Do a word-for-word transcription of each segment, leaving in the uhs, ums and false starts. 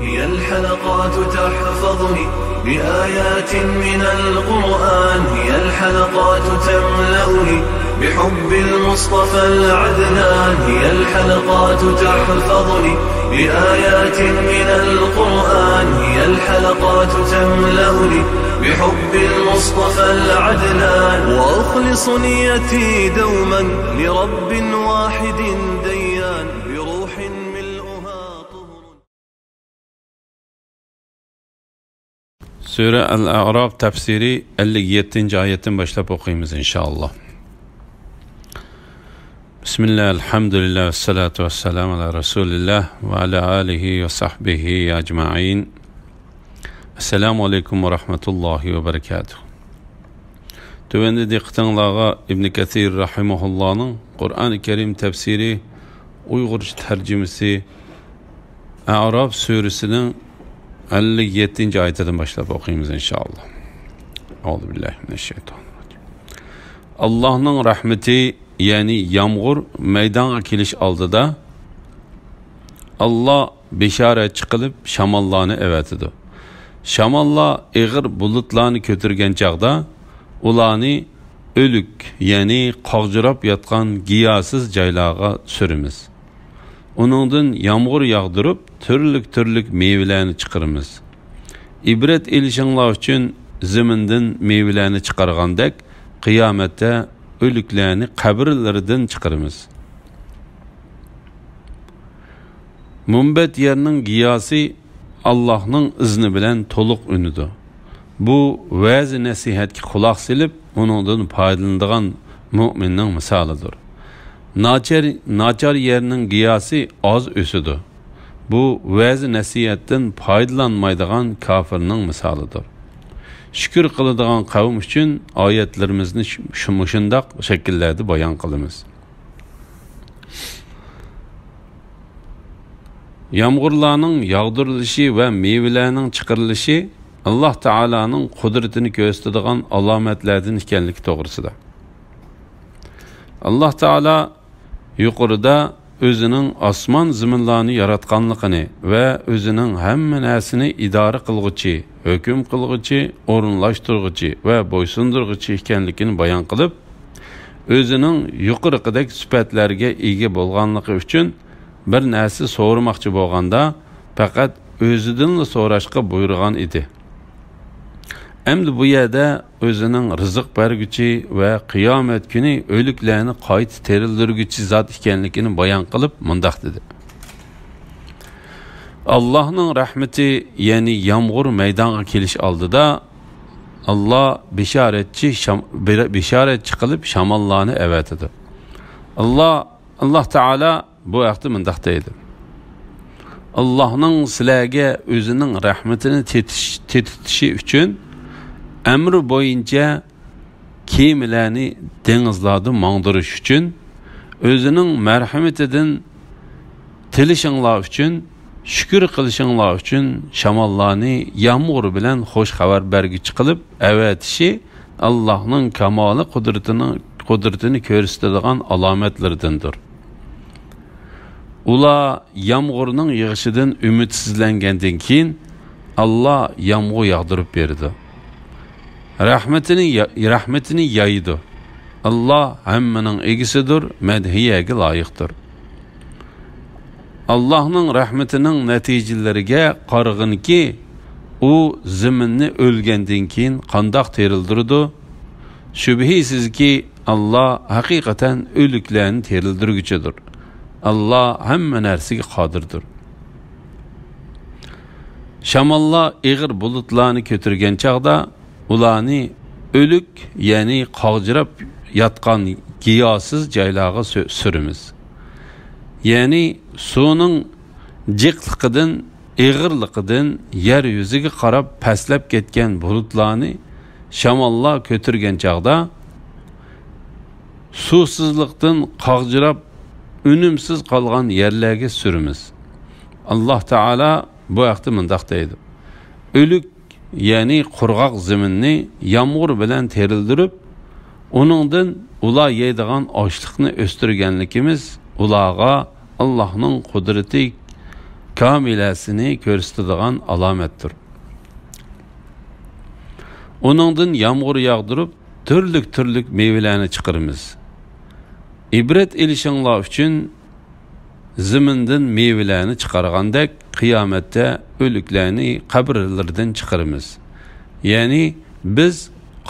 هي الحلقات تحفظني بآيات من القرآن، هي الحلقات تملأني بحب المصطفى العدنان، هي الحلقات تحفظني بآيات من القرآن، هي الحلقات تملأني بحب المصطفى العدنان، وأخلص نيتي دوما لرب واحد ديان، بروح ملؤها طهر. سۈرە ئەل-ئەئراف تەپسىرى ئەللىك يەتتىنچى ئايەتتىن باشلاپ ئوقۇيمىز، ئىنشائاللا. بىسمىللا، ئەلھەمدۇلىللا، ۋەسسالاتۇ ۋەسسالامۇ ئالا رەسۇلىللا ۋە ئالا ئالىھى ۋە سەھبىھى ئەجمەئىن. ئەسسالامۇ ئەلەيكۇم ۋە رەھمەتۇللاھى ۋە بەرىكاتۇھ. تۆۋەندە دىققىتىڭلارغا ئىبن كەسىر رەھىمەھۇللانىڭ قۇرئان كەرىم تەپسىرى ئۇيغۇرچە تەرجىمىسى ئەئراف سۈرىسىنىڭ ئەللىك يەتتىنچى ئايىتىدىن باشلاپ ئوقۇيمىز، ئىنشائاللا. ئەئۇزۇ بىللاھى مىنەششەيتانىررەجىم. ئاللاھنىڭ رەھمىتى، يەنى يامغۇر مەيدانغا كېلىش ئالدىدا، ئاللا بېشارەتچى قىلىپ شاماللارنى ئەۋەتىدۇ. شاماللار ئېغىر بۇلۇتلارنى كۆتۈرگەن چاغدا، ئۇلارنى ئۆلۈك، يەنى قاغجىراپ ياتقان گىياھسىز جايلارغا سۈرىمىز. ئۇنىڭدىن يامغۇر ياغدۇرۇپ، تۈرلۈك-تۈرلۈك مېۋىلەرنى چىقىرىمىز. ئىبرەت ئېلىشىڭلار ئۈچۈن زېمىندىن مېۋىلەرنى چىقارغاندەك، قىيامەتتە ئۆلۈكلەرنى قەبرىلىرىدىن چىقىرىمىز. مۇنبەت يەرنىڭ گىياسى ئاللاھنىڭ ئىزنى بىلەن تولۇق ئۈنىدۇ. بۇ ۋەز-نەسىھەتكە قۇلاق سېلىپ، ئۇنىڭدىن پايدىلىنىدىغان مۆمىننىڭ مىسالىدۇر. ناچار، ناچار يەرنىڭ گىياسى ئاز ئۆسىدۇ. بۇ ۋەز-نەسىھەتتىن پايدىلانمايدىغان كاپىرنىڭ مىسالىدۇر. شۈكۈر قىلىدىغان قەۋم ئۈچۈن ئايەتلىرىمىزنى شۇ، شۇ، مۇشۇنداق شەكىللەردە بايان قىلىمىز. يامغۇرلارنىڭ ياغدۇرۇلۇشى ۋە مېۋىلەرنىڭ چىقىرىلىشى ئاللا تائالانىڭ قۇدرىتىنى كۆرسىتىدىغان ئالامەتلەردىن ئىكەنلىكى توغرىسىدا. ئاللا تائالا يۇقىرىدا ئۆزىنىڭ ئاسمان زېمىنلارنى ياراتقانلىقىنى ۋە ئۆزىنىڭ ھەممە نەرسىنى ئىدارە قىلغۇچى، ھۆكۈم قىلغۇچى، ئورۇنلاشتۇرغۇچى ۋە بويسۇندۇرغۇچى ئىكەنلىكىنى بايان قىلىپ، ئۆزىنىڭ يۇقىرىقىدەك سۈپەتلەرگە ئىگە بولغانلىقى ئۈچۈن بىر نەرسە سورىماقچى بولغاندا، پەقەت ئۆزىدىنلا سوراشقا بۇيرۇغان ئىدى. ئەمدى بۇ يەردە ئۆزىنىڭ رىزىق بەرگۈچى ۋە قىيامەت كۈنى ئۆلۈكلەرنى قايتا تىرىلدۈرگۈچى زات ئىكەنلىكىنى بايان قىلىپ مۇنداق دېدى: ئاللاھنىڭ رەھمىتى، يەنى يامغۇر مەيدانغا كېلىش ئالدىدا، ئاللا بېشارەتچى شام-، بېرە-، بېشارەتچى قىلىپ شاماللارنى ئەۋەتىدۇ. ئاللا، ئاللا تائالا بۇ ھەقتە مۇنداق دەيدۇ: ئاللاھنىڭ سىلەرگە ئۆزىنىڭ رەھمىتىنى تېتىش-، تېتىتىشى ئۈچۈن، ئەمرى بويىچە كېمىلەرنى دېڭىزلاردا ماڭدۇرۇش ئۈچۈن، ئۆزىنىڭ مەرھىمىتىدىن تىلىشىڭلار ئۈچۈن، شۈكۈر قىلىشىڭلار ئۈچۈن شاماللارنى يامغۇر بىلەن خۇش خەۋەر بەرگۈچى قىلىپ ئەۋەتىشى ئاللاھنىڭ كامالى قۇدرىتىنىڭ، قۇدرىتىنى كۆرسىتىدىغان ئالامەتلىرىدىندۇر. ئۇلار يامغۇرنىڭ يېغىشىدىن ئۈمىدسىزلەنگەندىن كېيىن، ئاللا يامغۇر ياغدۇرۇپ بېرىدۇ. رەھمىتىنى يا-، رەھمىتىنى يايىدۇ. ئاللا ھەممىنىڭ ئىگىسىدۇر، مەدھىيەگە لايىقتۇر. ئاللاھنىڭ رەھمىتىنىڭ نەتىجىلىرىگە قارىغىنكى، ئۇ زېمىننى ئۆلگەندىن كېيىن قانداق تىرىلدۈرىدۇ؟ شۈبھىسىزكى، ئاللا ھەقىقەتەن ئۆلۈكلەرنى تىرىلدۈرگۈچىدۇر. ئاللا ھەممە نەرسىگە قادىردۇر. شاماللار ئېغىر بۇلۇتلارنى كۆتۈرگەن چاغدا، ئۇلارنى ئۆلۈك، يەنى قاغجىراپ ياتقان گىياھسىز جايلارغا سۈ-، سۈرىمىز. يەنى سۇنىڭ جىقلىقىدىن، ئېغىرلىقىدىن يەر يۈزىگە قاراپ پەسلەپ كەتكەن بۇلۇتلارنى شاماللار كۆتۈرگەن چاغدا، سۇسىزلىقتىن قاغجىراپ، ئۈنۈمسىز قالغان يەرلەرگە سۈرىمىز. ئاللا تائالا بۇ ھەقتە مۇنداق دەيدۇ: ئۆلۈك، يەنى قۇرغاق زېمىننى يامغۇر بىلەن تىرىلدۈرۈپ، ئۇنىڭدىن ئۇلار يەيدىغان ئاشلىقنى ئۆستۈرگەنلىكىمىز ئۇلارغا ئاللاھنىڭ قۇدرىتى كامىلەسىنى كۆرسىتىدىغان ئالامەتتۇر. ئۇنىڭدىن يامغۇر ياغدۇرۇپ، تۈرلۈك-تۈرلۈك مېۋىلەرنى چىقىرىمىز. ئىبرەت ئېلىشىڭلار ئۈچۈن، زېمىندىن مېۋىلەرنى چىقارغاندەك، قىيامەتتە ئۆلۈكلەرنى قەبرىلىرىدىن چىقىرىمىز. يەنى، بىز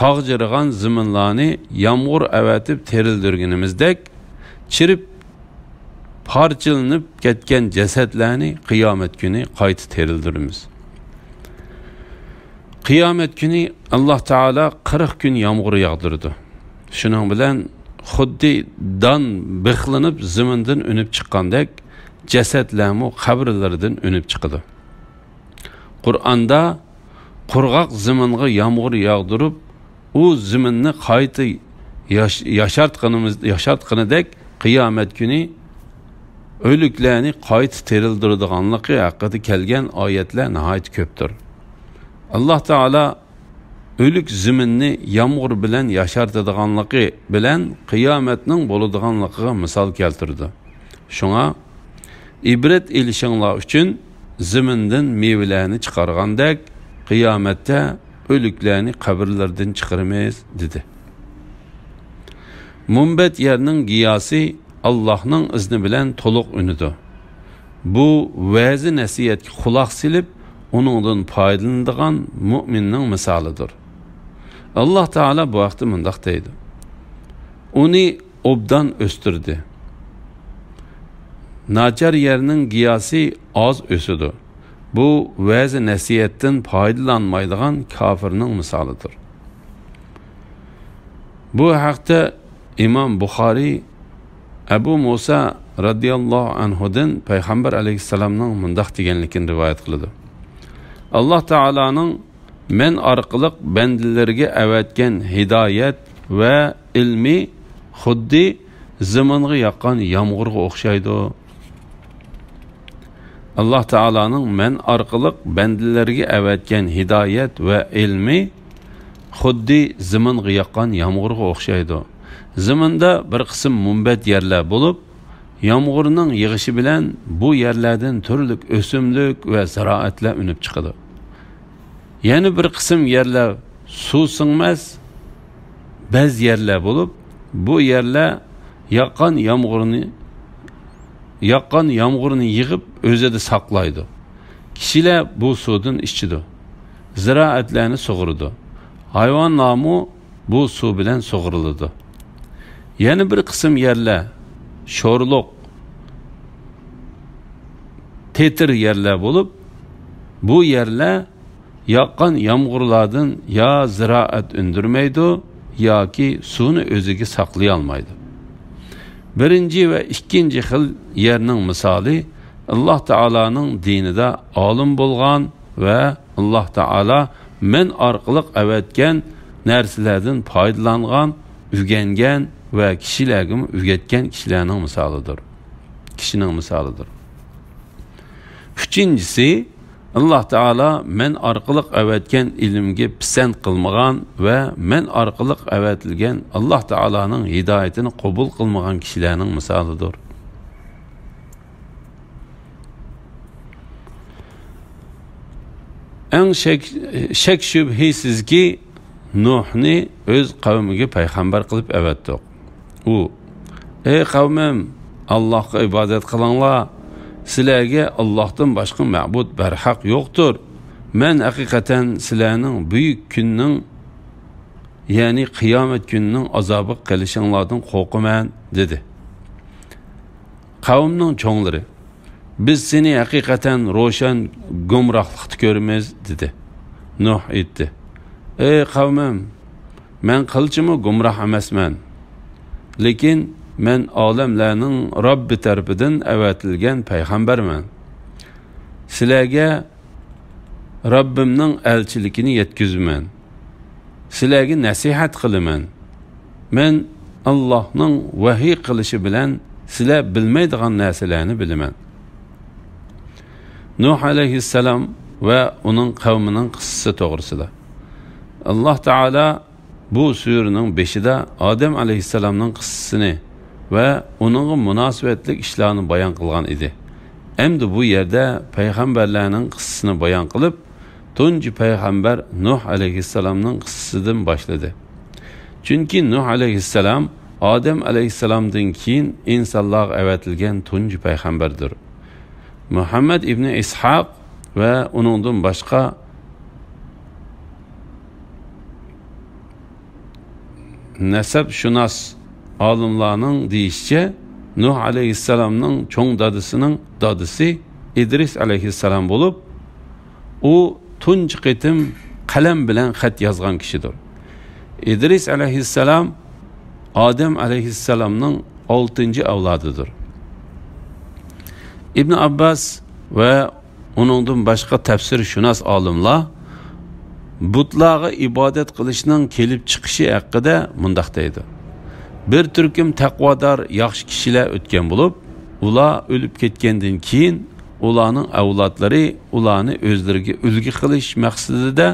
قاغجىرىغان زېمىنلارنى يامغۇر ئەۋەتىپ تېرىلدۈرگىنىمىزدەك، چىرىپ، پارچىلىنىپ كەتكەن جەسەتلەرنى قىيامەت كۈنى قايتا تېرىلدۈرىمىز. قىيامەت كۈنى ئاللاھ تائالا قىرىق كۈن يامغۇر ياغدۇرىدۇ. شۇنىڭ بىلەن خۇددى دان بىخلىنىپ زېمىندىن ئۈنۈپ چىققاندەك، جەسەتلەرمۇ قەبرىلىرىدىن ئۈنۈپ چىقىدۇ. قۇرئاندا قۇرغاق زېمىنغا يامغۇر ياغدۇرۇپ، ئۇ زېمىننى قايتا ياش-، ياشارتقىنىمىز-، ياشارتقىنىدەك، قىيامەت كۈنى ئۆلۈكلەرنى قايتا تىرىلدۈرىدىغانلىقى ھەققىدە كەلگەن ئايەتلەر ناھايىتى كۆپتۇر. ئاللاھ تائالا ئۆلۈك زېمىننى يامغۇر بىلەن ياشارتىدىغانلىقى بىلەن قىيامەتنىڭ بولىدىغانلىقىغا مىسال كەلتۈرىدۇ. شۇڭا، ئىبرەت ئېلىشىڭلار ئۈچۈن زېمىندىن مېۋىلەرنى چىقارغاندەك، قىيامەتتە ئۆلۈكلەرنى قەبرىلىرىدىن چىقىرىمىز، دېدى. مۇنبەت يەرنىڭ گىياسى ئاللاھنىڭ ئىزنى بىلەن تولۇق ئۈنىدۇ. بۇ ۋەزى نەسىھەتكە قۇلاق سېلىپ، ئۇنىڭدىن پايدىلىنىدىغان مۇئمىننىڭ مىسالىدۇر. ئاللاھ تائالا بۇ ھەقتە مۇنداق دەيدۇ: ئۇنى ئوبدان ئۆستۈردى. ناچار يەرنىڭ گىياسى ئاز ئۆسىدۇ. بۇ ۋەزى نەسىھەتتىن پايدىلانمايدىغان كاپىرنىڭ مىسالىدۇر. بۇ ھەقتە ئىمام بۇخارىي ئەبۇ مۇسا رەزىياللاھۇ ئەنھۇدىن پەيغەمبەر ئەلەيھىسسالامنىڭ مۇنداق دېگەنلىكىنى رىۋايەت قىلىدۇ: ئاللاھ تائالانىڭ مەن ئارقىلىق بەندىلىرىگە ئەۋەتكەن ھىدايەت ۋە ئىلمى خۇددى زېمىنغا ياغقان يامغۇرغا ئوخشايدۇ. ئاللاھ تائالانىڭ مەن ئارقىلىق بەندىلەرگە ئەۋەتكەن ھىدايەت ۋە ئىلمى خۇددى زېمىنغا ياغقان يامغۇرغا ئوخشايدۇ. زېمىندا بىر قىسىم مۇنبەت يەرلەر بولۇپ، يامغۇرنىڭ يېغىشى بىلەن بۇ يەرلەردىن تۈرلۈك ئۆسۈملۈك ۋە زىرائەتلەر ئۈنۈپ چىقىدۇ. يەنە بىر قىسىم يەرلەر سۇ سىڭمەس، بەز يەرلەر بولۇپ، بۇ يەرلەر ياغقان يامغۇرنى، ياغقان يامغۇرنى يىغىپ ئۆزىدە ساقلايدۇ. كىشىلەر بۇ سۇدىن ئىچىدۇ، زىرائەتلەرنى سۇغىرىدۇ. ھايۋانلارمۇ بۇ سۇ بىلەن سۇغىرىلىدۇ. يەنە بىر قىسىم يەرلەر شورلۇق، تېتىر يەرلەر بولۇپ، بۇ يەرلەر ياغقان يامغۇرلاردىن يا زىرائەت ئۈندۈرمەيدۇ، ياكى سۇنى ئۆزىگە ساقلىيالمايدۇ. بىرىنچى ۋە ئىككىنچى خىل يەرنىڭ مىسالى ئاللاھ تائالانىڭ دىنىدا ئالىم بولغان ۋە ئاللاھ تائالا مەن ئارقىلىق ئەۋەتكەن نەرسىلەردىن پايدىلانغان، ئۆگەنگەن ۋە كىشىلەرگىمۇ ئۆگەتكەن كىشىلەرنىڭ مىسالىدۇر. كىشىنىڭ مىسالىدۇر. ئۈچىنچىسى، ئاللاھ تائالا مەن ئارقىلىق ئەۋەتكەن ئىلىمگە پىسەنت قىلمىغان ۋە مەن ئارقىلىق ئەۋەتىلگەن ئاللاھ تائالانىڭ ھىدايىتىنى قوبۇل قىلمىغان كىشىلەرنىڭ مىسالىدۇر. ئەڭ شەك، شەك-شۈبھىسىزكى، نۇھنى ئۆز قەۋمىگە پەيغەمبەر قىلىپ ئەۋەتتۇق. ئۇ: «ئەي قەۋمىم، ئاللاھقا ئىبادەت قىلىڭلار، سىلەرگە ئاللاھتىن باشقا مەبۇد بەرھەق يوقتۇر. مەن ھەقىقەتەن سىلەرنىڭ بۈيۈك كۈننىڭ، يەنى قىيامەت كۈنىنىڭ ئازابىغا قېلىشىڭلاردىن قورقىمەن» دېدى. قەۋمنىڭ چوڭلىرى: «بىز سېنى ھەقىقەتەن روشەن گۇمراھلىقتا كۆرىمىز» دېدى. نۇھ ئېيتتى: «ئەي قەۋمىم، مەن قىلچىمۇ گۇمراھ ئەمەسمەن. لېكىن مەن ئالەملەرنىڭ رەببى تەرىپىدىن ئەۋەتىلگەن پەيغەمبەرمەن. سىلەرگە رەببىمنىڭ ئەلچىلىكىنى يەتكۈزىمەن. سىلەرگە نەسىھەت قىلىمەن. مەن ئاللاھنىڭ ۋەھىي قىلىشى بىلەن سىلەر بىلمەيدىغان نەرسىلەرنى بىلىمەن.» نۇھ ئەلەيھىسسالام ۋە ئۇنىڭ قەۋمىنىڭ قىسسىسى توغرىسىدا. ئاللاھ تائالا بۇ سۈرىنىڭ بېشىدا ئادەم ئەلەيھىسسالامنىڭ قىسسىسىنى ۋە ئۇنىڭغا مۇناسىۋەتلىك ئىشلارنى بايان قىلغان ئىدى. ئەمدى بۇ يەردە پەيغەمبەرلەرنىڭ قىسسىسىنى بايان قىلىپ، تۇنجى پەيغەمبەر نۇھ ئەلەيھىسسالامنىڭ قىسسىسىدىن باشلىدى. چۈنكى نۇھ ئەلەيھىسسالام ئادەم ئەلەيھىسسالامدىن كېيىن ئىنسانلارغا ئەۋەتىلگەن تۇنجى پەيغەمبەردۇر. مۇھەممەد ئىبنى ئىسھاق ۋە ئۇنىڭدىن باشقا نەسەبشۇناس ئالىملارنىڭ دېيىشىچە، نۇھ ئەلەيھىسسالامنىڭ چوڭ دادىسىنىڭ دادىسى ئىدرىس ئەلەيھىسسالام بولۇپ، ئۇ تۇنجى قېتىم قەلەم بىلەن خەت يازغان كىشىدۇر. ئىدرىس ئەلەيھىسسالام ئادەم ئەلەيھىسسالامنىڭ ئالتىنچى ئەۋلادىدۇر. ئىبن ئابباس ۋە ئۇنىڭدىن باشقا تەپسىرشۇناس ئالىملار بۇتلارغا ئىبادەت قىلىشنىڭ كېلىپ چىقىشى ھەققىدە مۇنداق دەيدۇ: بىر تۈركۈم تەقۋادار ياخشى كىشىلەر ئۆتكەن بولۇپ، ئۇلار ئۆلۈپ كەتكەندىن كېيىن، ئۇلارنىڭ ئەۋلادلىرى ئۇلارنى ئۆزلىرىگە ئۈلگە قىلىش مەقسىتىدە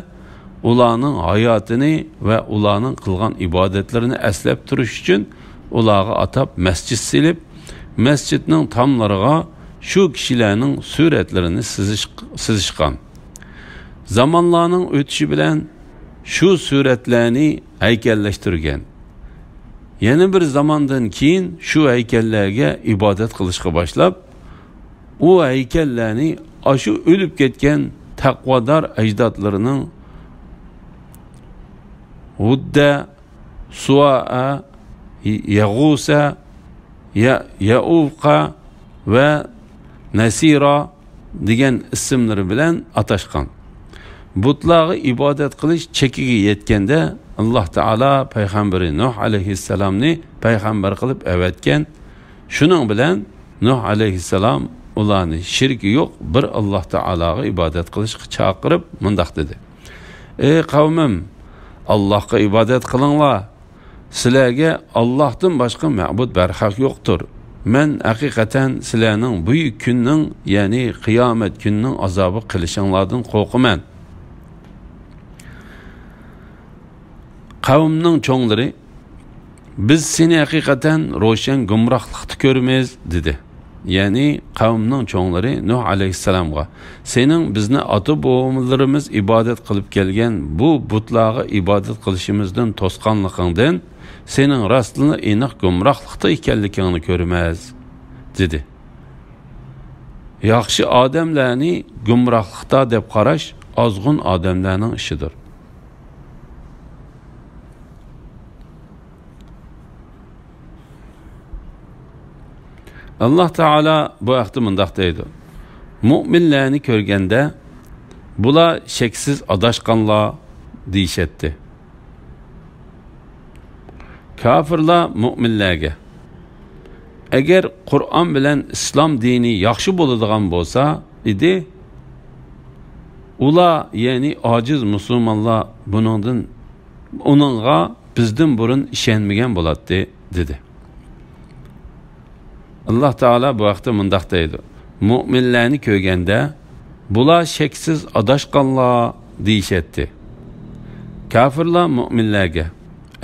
ئۇلارنىڭ ھاياتىنى ۋە ئۇلارنىڭ قىلغان ئىبادەتلىرىنى ئەسلەپ تۇرۇش ئۈچۈن ئۇلارغا ئاتاپ مەسچىت سېلىپ، مەسچىتنىڭ تاملىرىغا شۇ كىشىلەرنىڭ سۈرەتلىرىنى سىزىش-، سىزىشقان. زامانلارنىڭ ئۆتۈشى بىلەن شۇ سۈرەتلەرنى ھەيكەللەشتۈرگەن. يەنە بىر زاماندىن كېيىن شۇ ھەيكەللەرگە ئىبادەت قىلىشقا باشلاپ، ئۇ ھەيكەللەرنى ئاشۇ ئۆلۈپ كەتكەن تەقۋادار ئەجدادلىرىنىڭ ۋۇددە، سۇۋائا، يەغۇسە، يە-، يەئۇقا ۋە نەسىرا دېگەن ئىسىملىرى بىلەن ئاتاشقان. بۇتلارغا ئىبادەت قىلىش چېكىگە يەتكەندە، ئاللا تائالا پەيغەمبىرى نۇھ ئەلەيھىسسالامنى پەيغەمبەر قىلىپ ئەۋەتكەن. شۇنىڭ بىلەن نۇھ ئەلەيھىسسالام ئۇلارنى شېرىكى يوق بىر ئاللا تائالاغا ئىبادەت قىلىشقا چاقىرىپ مۇنداق دېدى: ئەي قەۋمىم، ئاللاھقا ئىبادەت قىلىڭلار. سىلەرگە ئاللاھتىن باشقا مەبۇد بەرھەق يوقتۇر. مەن ھەقىقەتەن سىلەرنىڭ بۈيۈك كۈننىڭ، يەنى قىيامەت كۈنىنىڭ ئازابىغا قېلىشىڭلاردىن قورقىمەن. قەۋمنىڭ چوڭلىرى: بىز سېنى ھەقىقەتەن روشەن گۇمراھلىقتا كۆرىمىز، دېدى. يەنى قەۋمنىڭ چوڭلىرى نۇھ ئەلەيھىسسالامغا: سېنىڭ بىزنى ئاتا-بوۋىلىرىمىز ئىبادەت قىلىپ كەلگەن بۇ بۇتلارغا ئىبادەت قىلىشىمىزدىن توسقانلىقىڭدىن سېنىڭ راستلا ئېنىق گۇمراھلىقتا ئىكەنلىكىڭنى كۆرىمىز، دېدى. ياخشى ئادەملەرنى گۇمراھلىقتا دەپ قاراش ئازغۇن ئادەملەرنىڭ ئىشىدۇر. ئاللا تائالا بۇ ھەقتە مۇنداق دەيدۇ: مۇئمىنلەرنى كۆرگەندە، بۇلار شەكسىز ئاداشقانلار دېيىشەتتى. كاپىرلار مۇئمىنلەرگە: ئەگەر قۇرئان بىلەن ئىسلام دىنى ياخشى بولىدىغان بولسا ئىدى، ئۇلار، يەنى ئاجىز مۇسۇلمانلار بۇنىڭدىن، ئۇنىڭغا بىزدىن بۇرۇن ئىشەنمىگەن بولاتتى، دېدى. ئاللا تائالا بۇ ھەقتە مۇنداق دەيدۇ: مۇئمىنلەرنى كۆرگەندە، بۇلار شەكسىز ئاداشقانلار دېيىشەتتى. كاپىرلار مۇئمىنلەرگە: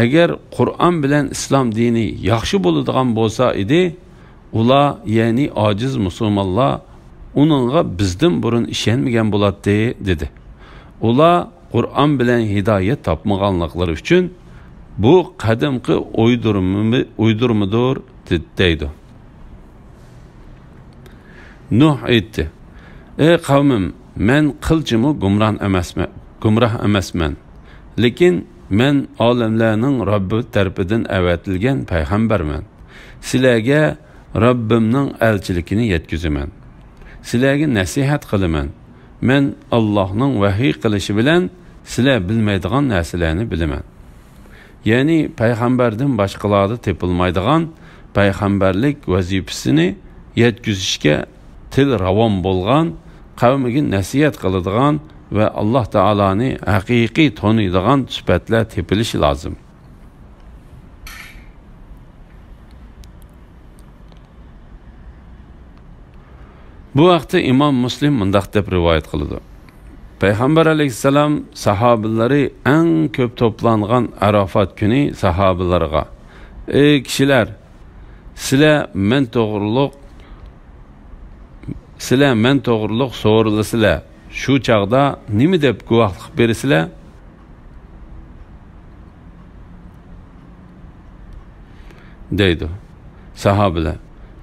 ئەگەر قۇرئان بىلەن ئىسلام دىنى ياخشى بولىدىغان بولسا ئىدى، ئۇلار، يەنى ئاجىز مۇسۇلمانلار، ئۇنىڭغا بىزدىن بۇرۇن ئىشەنمىگەن بولاتتى، دېدى. ئۇلار قۇرئان بىلەن ھىدايەت تاپمىغانلىقلىرى ئۈچۈن، بۇ قەدىمكى ئويدۇرما-، ئويدۇرمىدۇر، دە-، دەيدۇ. نۇھ ئېيتتى: ئەي قەۋمىم، مەن قىلچىمۇ گۇمران ئەمەسمەن، گۇمراھ ئەمەسمەن. لېكىن مەن ئالەملەرنىڭ رەببى تەرىپىدىن ئەۋەتىلگەن پەيغەمبەرمەن. سىلەرگە رەببىمنىڭ ئەلچىلىكىنى يەتكۈزىمەن. سىلەرگە نەسىھەت قىلىمەن. مەن ئاللاھنىڭ ۋەھىي قىلىشى بىلەن سىلەر بىلمەيدىغان نەرسىلەرنى بىلىمەن. يەنى پەيغەمبەردىن باشقىلاردا تېپىلمايدىغان پەيغەمبەرلىك ۋەزىپىسىنى يەتكۈزۈشكە تىل راۋان بولغان، قەۋمىگە نەسىھەت قىلىدىغان ۋە ئاللاھ تائالانى ھەقىقىي تونۇيدىغان سۈپەتلەر تېپىلىشى لازىم. بۇ ھەقتە ئىمام مۇسلىم مۇنداق دەپ رىۋايەت قىلىدۇ: پەيغەمبەر ئەلەيھىسسالام ساھابىلىرى ئەڭ كۆپ توپلانغان ئەرافات كۈنى ساھابىلىرىغا: ئەي كىشىلەر، سىلەر مەن توغرۇلۇق، سىلەر مەن توغرۇلۇق سورىلىسىلەر، شۇ چاغدا نېمە دەپ گۇۋاھلىق بېرىسىلەر؟ دەيدۇ. ساھابىلەر،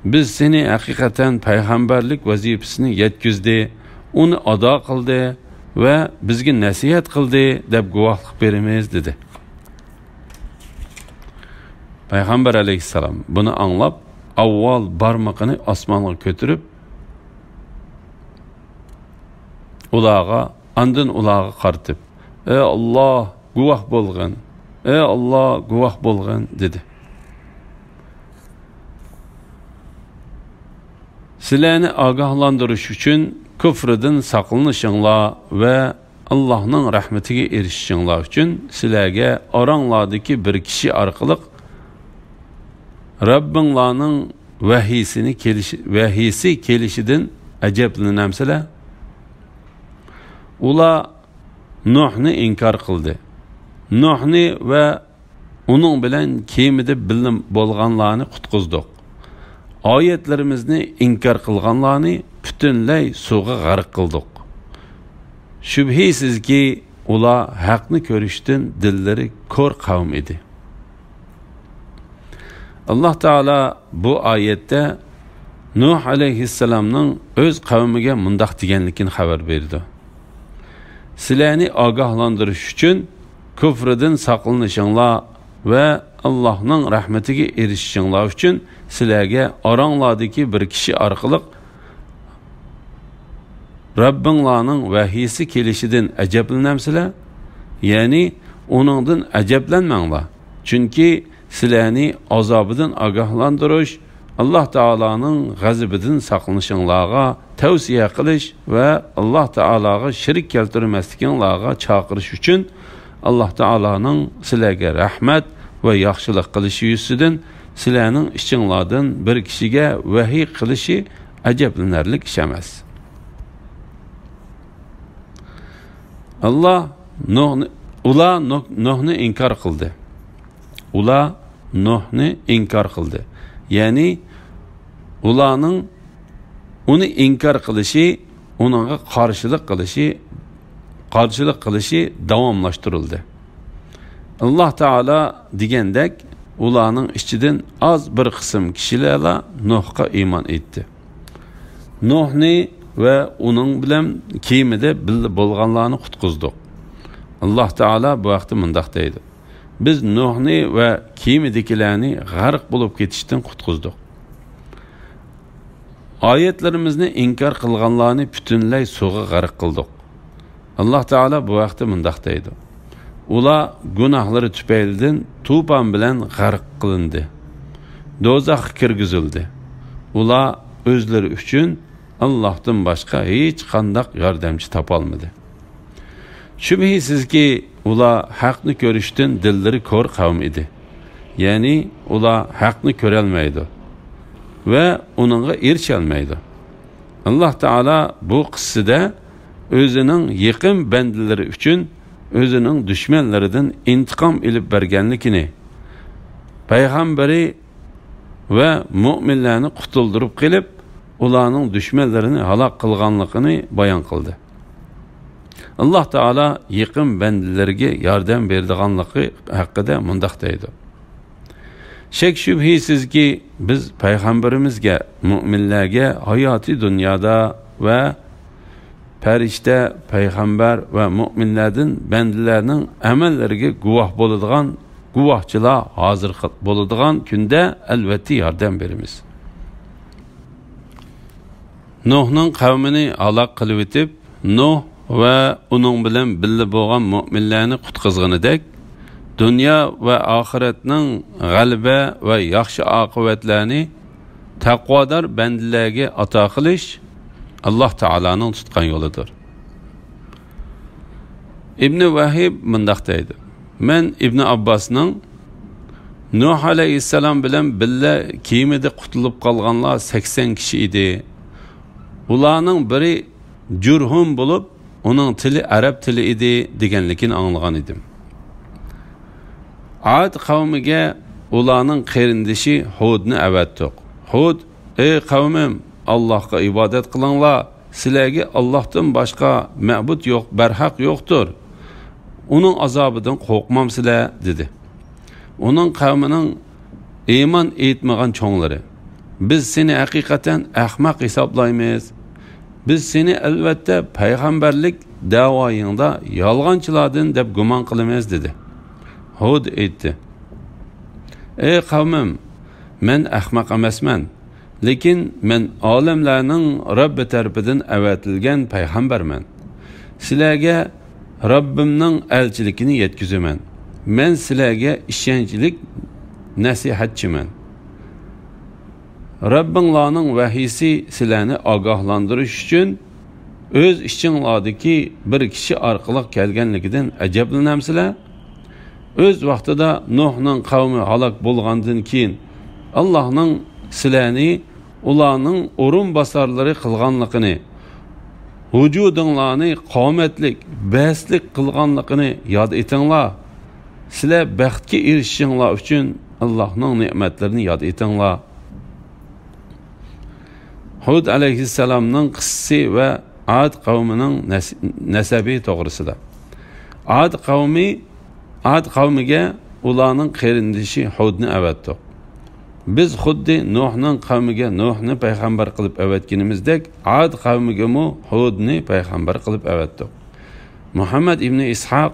بىز سېنى ھەقىقەتەن پەيغەمبەرلىك ۋەزىپىسىنى يەتكۈزدى، ئۇنى ئادا قىلدى ۋە بىزگە نەسىھەت قىلدى دەپ گۇۋاھلىق بېرىمىز، دېدى. پەيغەمبەر ئەلەيھىسسالام بۇنى ئاڭلاپ، ئاۋۋال بارمىقىنى ئاسمانغا كۆتۈرۈپ، ئۇلارغا، ئاندىن ئۇلارغا قارىتىپ، ئەي ئاللا، گۇۋاھ بولغىن! ئەي ئاللا، گۇۋاھ بولغىن! دېدى. سىلەرنى ئاگاھلاندۇرۇش ئۈچۈن كۇفرىدىن ساقلىنىشىڭلار ۋە ئاللاھنىڭ رەھمىتىگە ئېرىشىشىڭلار ئۈچۈن سىلەرگە ئاراڭلاردىكى بىر كىشى ئارقىلىق رەببىڭلارنىڭ ۋەھىيسىنى كېلىشى، ۋەھىيسى كېلىشىدىن ئەجەبلىنەمسىلەر؟ ئۇلار نۇھنى ئىنكار قىلدى. نۇھنى ۋە ئۇنىڭ بىلەن كېمىدە بىللە بولغانلارنى قۇتقۇزدۇق. ئايەتلىرىمىزنى ئىنكار قىلغانلارنى پۈتۈنلەي سۇغا غەرق قىلدۇق. شۈبھىسىزكى، ئۇلار ھەقنى كۆرۈشتىن دىللىرى كور قەۋم ئىدى. ئاللاھ تائالا بۇ ئايەتتە نۇھ ئەلەيھىسسالامنىڭ ئۆز قەۋمىگە مۇنداق دېگەنلىكىنى خەۋەر بېرىدۇ. سىلەرنى ئاگاھلاندۇرۇش ئۈچۈن كۇفرىدىن ساقلىنىشىڭلار ۋە ئاللاھنىڭ رەھمىتىگە ئېرىشىشىڭلار ئۈچۈن سىلەرگە ئاراڭلاردىكى بىر كىشى ئارقىلىق رەببىڭلارنىڭ ۋەھىيسى كېلىشىدىن ئەجەبلىنەمسىلەر؟ يەنى ئۇنىڭدىن ئەجەبلەنمەڭلار. چۈنكى سىلەرنى ئازابىدىن ئاگاھلاندۇرۇش، ئاللاھ تائالانىڭ غەزىپىدىن ساقلىنىشىڭلارغا تەۋسىيە قىلىش ۋە ئاللاھ تائالاغا شېرىك كەلتۈرمەسلىكىڭلارغا چاقىرىش ئۈچۈن، ئاللاھ تائالانىڭ سىلەرگە رەھمەت ۋە ياخشىلىق قىلىشى يۈزىسىدىن سىلەرنىڭ ئىچىڭلاردىن بىر كىشىگە ۋەھىي قىلىشى ئەجەبلىنەرلىك ئىش ئەمەس. ئاللاھ نۇھنى، ئۇلار نۇھ-، نۇھنى ئىنكار قىلدى. ئۇلار نۇھنى ئىنكار قىلدى. يەنى ئۇلارنىڭ ئۇنى ئىنكار قىلىشى، ئۇنىڭغا قارشىلىق قىلىشى، قارشىلىق قىلىشى داۋاملاشتۇرۇلدى. ئاللاھ تائالا دېگەندەك، ئۇلارنىڭ ئىچىدىن ئاز بىر قىسىم كىشىلەرلا نۇھقا ئىمان ئېيتتى. نۇھنى ۋە ئۇنىڭ بىلەن كېمىدە بىللە بولغانلارنى قۇتقۇزدۇق. ئاللاھ تائالا بۇ ھەقتە مۇنداق دەيدۇ: بىز نۇھنى ۋە كېمىدىكىلەرنى غەرق بولۇپ كېتىشتىن قۇتقۇزدۇق. ئايەتلىرىمىزنى ئىنكار قىلغانلارنى پۈتۈنلەي سۇغا غەرق قىلدۇق. ئاللاھ تائالا بۇ ھەقتە مۇنداق دەيدۇ: ئۇلار گۇناھلىرى تۈپەيلىدىن توپان بىلەن غەرق قىلىندى. دوزاخقا كىرگۈزۈلدى. ئۇلار ئۆزلىرى ئۈچۈن ئاللاھتىن باشقا ھېچقانداق ياردەمچى تاپالمىدى. شۈبھىسىزكى، ئۇلار ھەقنى كۆرۈشتىن دىللىرى كور قەۋم ئىدى. يەنى ئۇلار ھەقنى كۆرەلمەيدۇ ۋە ئۇنىڭغا ئېرىشەلمەيدۇ. ئاللاھ تائالا بۇ قىسسىدە ئۆزىنىڭ يېقىن بەندىلىرى ئۈچۈن ئۆزىنىڭ دۈشمەنلىرىدىن ئىنتىقام ئېلىپ بەرگەنلىكىنى، پەيغەمبىرى ۋە مۆمىنلەرنى قۇتۇلدۇرۇپ قېلىپ، ئۇلارنىڭ دۈشمەنلىرىنى ھالاك قىلغانلىقىنى بايان قىلدى. ئاللاھ تائالا يېقىن بەندىلىرىگە ياردەم بېرىدىغانلىقى ھەققىدە مۇنداق دەيدۇ: شەك-شۈبھىسىزكى، بىز پەيغەمبىرىمىزگە، مۆمىنلەرگە ھاياتىي دۇنيادا ۋە پەرىشتە، پەيغەمبەر ۋە مۆمىنلەردىن بەندىلەرنىڭ ئەمەللىرىگە گۇۋاھ بولىدىغان گۇۋاھچىلار ھازىر قىل-، بولىدىغان كۈندە ئەلۋەتتە ياردەم بېرىمىز. نۇھنىڭ قەۋمىنى ھالاك قىلىۋېتىپ، نۇھ ۋە ئۇنىڭ بىلەن بىللە بولغان مۆمىنلەرنى قۇتقۇزغىنىدەك، دۇنيا ۋە ئاخىرەتنىڭ غەلىبە ۋە ياخشى ئاقىۋەتلەرنى تەقۋادار بەندىلەرگە ئاتا قىلىش ئاللاھ تائالانىڭ تۇتقان يولىدۇر. ئىبنى ۋەھىب مۇنداق دەيدۇ: مەن ئىبنى ئابباسنىڭ نۇھ ئەلەيھىسسالام بىلەن بىللە كېمىدە قۇتۇلۇپ قالغانلار سەكسەن كىشى ئىدى. ئۇلارنىڭ بىرى جۇرھۇم بولۇپ، ئۇنىڭ تىلى ئەرەب تىلى ئىدى، دېگەنلىكىنى ئاڭلىغان ئىدىم. ئاد قەۋمىگە ئۇلارنىڭ قېرىندىشى ھۇدنى ئەۋەتتۇق. ھۇد: ئەي قەۋمىم، ئاللاھقا ئىبادەت قىلىڭلار، سىلەرگە ئاللاھتىن باشقا مەبۇد يوق، بەرھەق يوقتۇر. ئۇنىڭ ئازابىدىن قورقمامسىلەر؟» دېدى. ئۇنىڭ قەۋمىنىڭ ئىمان ئېيتمىغان چوڭلىرى: «بىز سېنى ھەقىقەتەن ئەخمەق ھېسابلايمىز. بىز سېنى ئەلۋەتتە پەيغەمبەرلىك دەۋايىڭدا يالغانچىلاردىن دەپ گۇمان قىلىمىز» دېدى. ھۇد ئېيتتى: «ئەي قەۋمىم، مەن ئەخمەق ئەمەسمەن، لېكىن مەن ئالەملەرنىڭ رەببى تەرىپىدىن ئەۋەتىلگەن پەيغەمبەرمەن. سىلەرگە رەببىمنىڭ ئەلچىلىكىنى يەتكۈزىمەن. مەن سىلەرگە ئىشەنچلىك نەسىھەتچىمەن. رەببىڭلارنىڭ ۋەھىيسى سىلەرنى ئاگاھلاندۇرۇش ئۈچۈن، ئۆز ئىچىڭلاردىكى بىر كىشى ئارقىلىق كەلگەنلىكىدىن ئەجەبلىنەمسىلەر؟ ئۆز ۋاقتىدا نۇھنىڭ قەۋمى ھالاك بولغاندىن كېيىن، ئاللاھنىڭ سىلەرنى ئۇلارنىڭ ئورۇنباسارلىرى قىلغانلىقىنى، ۋۇجۇدۇڭلارنى قامەتلىك، بەستلىك قىلغانلىقىنى ياد ئېتىڭلار. سىلەر بەختكە ئېرىشىشىڭلار ئۈچۈن ئاللاھنىڭ نېمەتلىرىنى ياد ئېتىڭلار.» ھۇد ئەلەيھىسسالامنىڭ قىسسىسى ۋە ئاد قەۋمىنىڭ نەس-، نەسەبى توغرىسىدا. ئاد قەۋمى، ئاد قەۋمىگە ئۇلارنىڭ قېرىندىشى ھۇدنى ئەۋەتتۇق. بىز خۇددى نۇھنىڭ قەۋمىگە نۇھنى پەيغەمبەر قىلىپ ئەۋەتكىنىمىزدەك، ئاد قەۋمىگىمۇ ھۇدنى پەيغەمبەر قىلىپ ئەۋەتتۇق. مۇھەممەد ئىبنى ئىسھاق: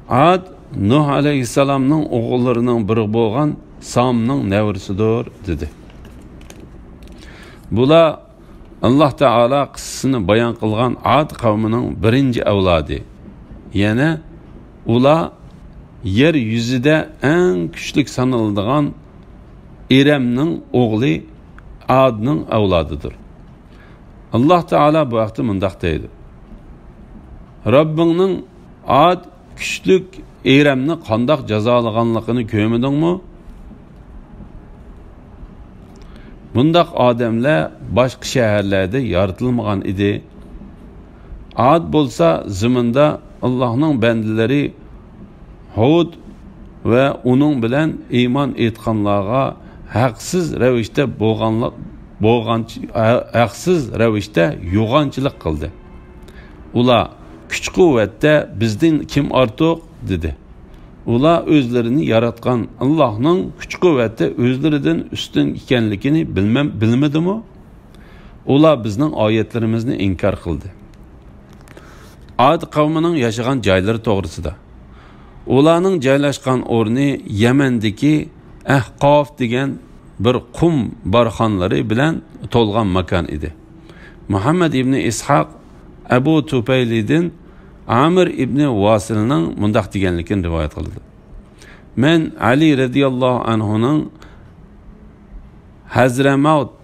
«ئاد نۇھ ئەلەيھىسسالامنىڭ ئوغۇللىرىنىڭ بىرى بولغان سامنىڭ نەۋرىسىدۇر» دېدى. بۇلار ئاللاھ تائالا قىسسىسىنى بايان قىلغان ئاد قەۋمىنىڭ بىرىنچى ئەۋلادى. يەنە ئۇلار يەر يۈزىدە ئەڭ كۈچلۈك سانىلىدىغان ئىرەمنىڭ ئوغلى ئادنىڭ ئەۋلادىدۇر. ئاللاھ تائالا بۇ ھەقتە مۇنداق دەيدۇ: «رەببىڭنىڭ ئاد كۈچلۈك ئىرەمنى قانداق جازالىغانلىقىنى كۆرمىدىڭمۇ؟ بۇنداق ئادەملەر باشقا شەھەرلەردە يارىتىلمىغان ئىدى. ئاد بولسا زېمىندا ئاللاھنىڭ بەندىلىرى ھۇد ۋە ئۇنىڭ بىلەن ئىمان ئېيتقانلارغا ھەقسىز رەۋىشتە بولغانلىق، بولغان، ھەقسىز رەۋىشتە يوغانچىلىق قىلدى. ئۇلار: كۈچ-قۇۋۋەتتە بىزدىن كىم ئارتۇق؟» دېدى. ئۇلار ئۆزلىرىنى ياراتقان ئاللاھنىڭ كۈچ-قۇۋۋەتتە ئۆزلىرىدىن ئۈستۈن ئىكەنلىكىنى بىلمەم-، بىلمىدىمۇ؟ ئۇلار بىزنىڭ ئايەتلىرىمىزنى ئىنكار قىلدى. ئاد قەۋمىنىڭ ياشىغان جايلىرى توغرىسىدا. ئۇلارنىڭ جايلاشقان ئورنى يەمەندىكى ئەھقاف دېگەن بىر قۇم بارخانلىرى بىلەن تولغان ماكان ئىدى. مۇھەممەد ئىبنى ئىسھاق ئەبۇ تۇپەيلىدىن ئامىر ئىبنى ۋاسىلنىڭ مۇنداق دېگەنلىكىنى رىۋايەت قىلدى: مەن ئەلى رەزىياللاھۇ ئەنھۇنىڭ ھەزرەماۋۇت،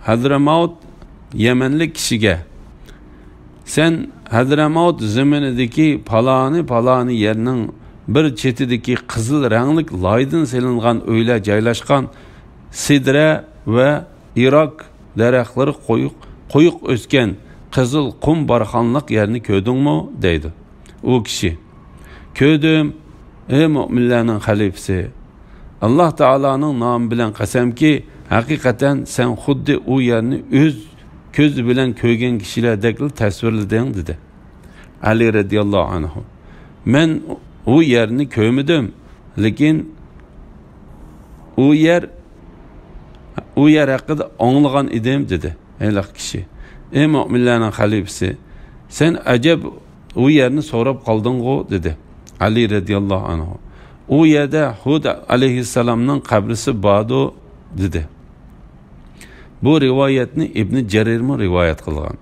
ھەزرەماۋۇت يەمەنلىك كىشىگە: «سەن ھەزرەماۋۇت زېمىنىدىكى پالانى-پالانى يەرنىڭ بىر چېتىدىكى قىزىل رەڭلىك لايدىن سېلىنغان ئۆيلەر جايلاشقان سىدرە ۋە ئىراك دەرەخلىرى قويۇق، قويۇق ئۆسكەن قىزىل قۇم بارخانلىق يەرنى كۆردۈڭمۇ؟» دەيدۇ. ئۇ كىشى: «كۆردۈم، ئەي مۆمىنلەرنىڭ خەلىپىسى، ئاللاھ تائالانىڭ نامى بىلەن قەسەمكى، ھەقىقەتەن سەن خۇددى ئۇ يەرنى ئۆز كۆزى بىلەن كۆرگەن كىشىلەردەكلا تەسۋىرلىدىڭ» دېدى. ئەلى رەزىياللاھۇ ئەنھۇ: «مەن ئۇ يەرنى كۆرمىدىم، لېكىن ئۇ يەر، ئۇ يەر ھەققىدە ئاڭلىغان ئىدىم» دېدى ھېلىقى كىشى. «ئەي مۆمىنلەرنىڭ خەلىپىسى، سەن ئەجەب ئۇ يەرنى سوراپ قالدىڭغۇ؟» دېدى ئەلى رەزىياللاھۇ ئەنھۇ. «ئۇ يەردە ھۇد ئەلەيھىسسالامنىڭ قەبرىسى باردۇ» دېدى. بۇ رىۋايەتنى ئىبنى جەرىرمۇ رىۋايەت قىلغان.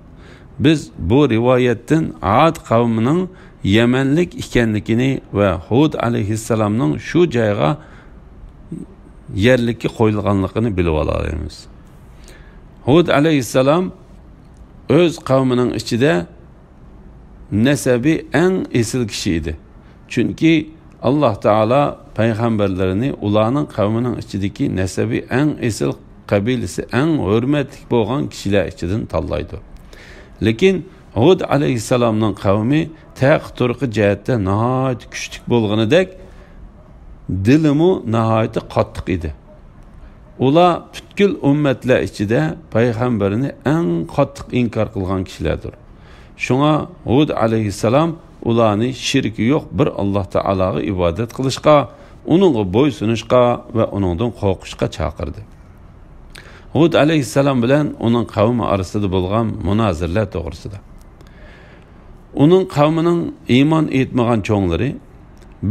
بىز بۇ رىۋايەتتىن ئاد قەۋمىنىڭ يەمەنلىك ئىكەنلىكىنى ۋە ھۇد ئەلەيھىسسالامنىڭ شۇ جايغا يەرلىككە قويۇلغانلىقىنى بىلىۋالالايمىز. ھۇد ئەلەيھىسسالام ئۆز قەۋمىنىڭ ئىچىدە نەسەبى ئەڭ ئېسىل كىشى ئىدى. چۈنكى ئاللاھ تائالا پەيغەمبەرلىرىنى ئۇلارنىڭ قەۋمىنىڭ ئىچىدىكى نەسەبى ئەڭ ئېسىل، قەبىلىسى ئەڭ ھۆرمەتلىك بولغان كىشىلەر ئىچىدىن تاللايدۇ. لېكىن ھۇد ئەلەيھىسسالامنىڭ قەۋمى تەق-تۇرقى جەھەتتە ناھايىتى كۈچلۈك بولغىنىدەك، دىلىمۇ ناھايىتى قاتتىق ئىدى. ئۇلار پۈتكۈل ئۈممەتلەر ئىچىدە پەيغەمبەرنى ئەڭ قاتتىق ئىنكار قىلغان كىشىلەردۇر. شۇڭا ھۇد ئەلەيھىسسالام ئۇلارنى شېرىكى يوق بىر ئاللاھ تائالاغا ئىبادەت قىلىشقا، ئۇنىڭغا بويسۇنۇشقا ۋە ئۇنىڭدىن قورقۇشقا چاقىردى. ھۇد ئەلەيھىسسالام بىلەن ئۇنىڭ قەۋمى ئارىسىدا بولغان مۇنازىرىلەر توغرىسىدا. ئۇنىڭ قەۋمىنىڭ ئىمان ئېيتمىغان چوڭلىرى،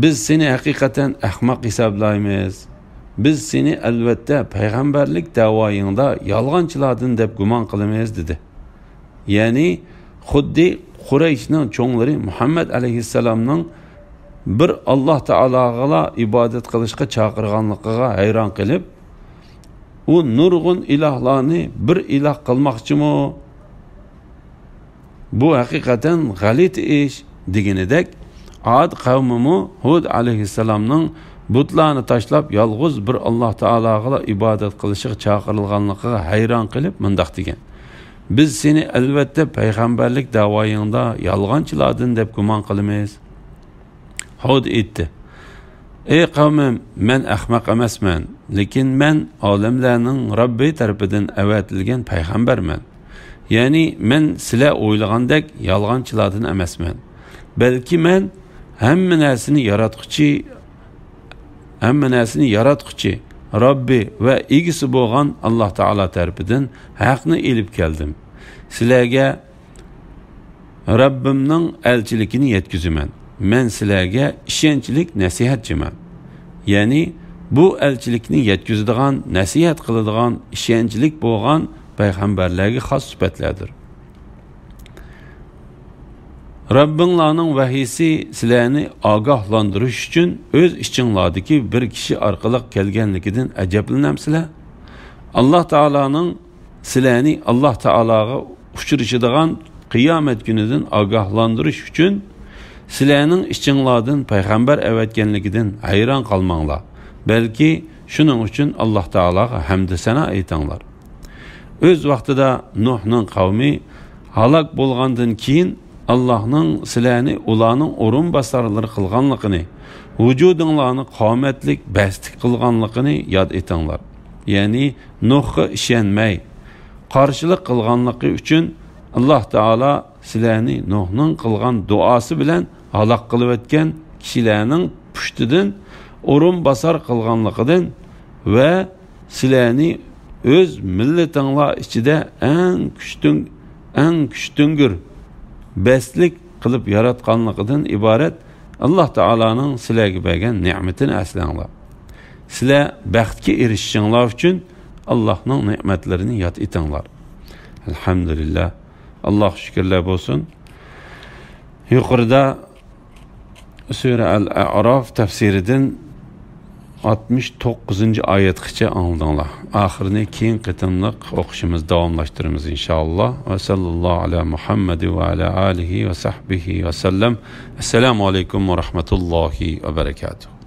«بىز سېنى ھەقىقەتەن ئەخمەق ھېسابلايمىز. بىز سېنى ئەلۋەتتە پەيغەمبەرلىك دەۋايىڭدا يالغانچىلاردىن دەپ گۇمان قىلىمىز» دېدى. يەنى خۇددى قۇرەيشنىڭ چوڭلىرى مۇھەممەد ئەلەيھىسسالامنىڭ بىر ئاللاھ تائالاغىلا ئىبادەت قىلىشقا چاقىرغانلىقىغا ھەيران قېلىپ، «ئۇ نۇرغۇن ئىلاھلارنى بىر ئىلاھ قىلماقچىمۇ؟ بۇ ھەقىقەتەن غەلىتە ئىش» دېگىنىدەك، ئاد قەۋمىمۇ ھۇد ئەلەيھىسسالامنىڭ بۇتلارنى تاشلاپ، يالغۇز بىر ئاللاھ تائالاغىلا ئىبادەت قىلىشىغا چاقىرىلغانلىقىغا ھەيران قېلىپ مۇنداق دېگەن: «بىز سېنى ئەلۋەتتە پەيغەمبەرلىك دەۋايىڭدا يالغانچىلاردىن دەپ گۇمان قىلىمىز.» ھۇد ئېيتتى: «ئەي قەۋمىم، مەن ئەخمەق ئەمەسمەن، لېكىن مەن ئالەملەرنىڭ رەببى تەرىپىدىن ئەۋەتىلگەن پەيغەمبەرمەن. يەنى مەن سىلەر ئويلىغاندەك يالغانچىلاردىن ئەمەسمەن. بەلكى مەن ھەممە نەرسىنى ياراتقۇچى، ھەممە نەرسىنى ياراتقۇچى، رەببى ۋە ئىگىسى بولغان ئاللاھ تائالا تەرىپىدىن ھەقنى ئېلىپ كەلدىم. سىلەرگە رەببىمنىڭ ئەلچىلىكىنى يەتكۈزىمەن. مەن سىلەرگە ئىشەنچلىك نەسىھەتچىمەن.» يەنى بۇ ئەلچىلىكنى يەتكۈزىدىغان، نەسىھەت قىلىدىغان، ئىشەنچلىك بولغان پەيغەمبەرلەرگە خاس سۈپەتلەردۇر. «رەببىڭلارنىڭ ۋەھىيسى سىلەرنى ئاگاھلاندۇرۇش ئۈچۈن ئۆز ئىچىڭلاردىكى بىر كىشى ئارقىلىق كەلگەنلىكىدىن ئەجەبلىنەمسىلەر؟ ئاللاھ تائالانىڭ سىلەرنى ئاللاھ تائالاغا ئۇچرىشىدىغان قىيامەت كۈنىدىن ئاگاھلاندۇرۇش ئۈچۈن سىلەرنىڭ ئىچىڭلاردىن پەيغەمبەر ئەۋەتكەنلىكىدىن ھەيران قالماڭلار، بەلكى شۇنىڭ ئۈچۈن ئاللاھ تائالاغا ھەمدۇ سانا ئېيتىڭلار. ئۆز ۋاقتىدا نۇھنىڭ قەۋمى ھالاك بولغاندىن كېيىن، ئاللاھنىڭ سىلەرنى ئۇلارنىڭ ئورۇنباسارلىرى قىلغانلىقىنى، ۋۇجۇدۇڭلارنى قامەتلىك، بەستلىك قىلغانلىقىنى ياد ئېتىڭلار. يەنى نۇھقا ئىشەنمەي، قارشىلىق قىلغانلىقى ئۈچۈن ئاللاھ تائالا سىلەرنى نۇھنىڭ قىلغان دۇئاسى بىلەن ھالاك قىلىۋەتكەن كىشىلەرنىڭ پۇشتىدىن ئورۇنباسار قىلغانلىقىدىن ۋە سىلەرنى ئۆز مىللىتىڭلار ئىچىدە ئەڭ كۈچتۈڭ-، ئەڭ كۈچتۈڭگۈر، بەستلىك قىلىپ ياراتقانلىقىدىن ئىبارەت ئاللاھ تائالانىڭ سىلەرگە بەرگەن نېمىتىنى ئەسلەڭلار. سىلەر بەختكە ئېرىشىشىڭلار ئۈچۈن ئاللاھنىڭ نېمەتلىرىنى ياد ئېتىڭلار. ئەلھەمدۇلىللاھ. ئاللاھقا شۈكۈرلەر بولسۇن. يۇقىرىدا سۈرە ئەل ئەئراف تەپسىرىدىن ئاتمىش توققۇزىنچى ئايەتكىچە ئاڭلىدىڭلار. ئاخىرىنى كېيىن قېتىملىق ئوقۇشىمىز داۋاملاشتۇرىمىز، ئىنشائاللاھ. ۋە سەللەللاھۇ ئەلا مۇھەممەد ۋە ئەلا ئالىھى ۋە سەھبىھى ۋە سەللەم. ئەسسالامۇ ئەلەيكۇم ۋە رەھمەتۇللاھى ۋە بەرەكاتۇھ.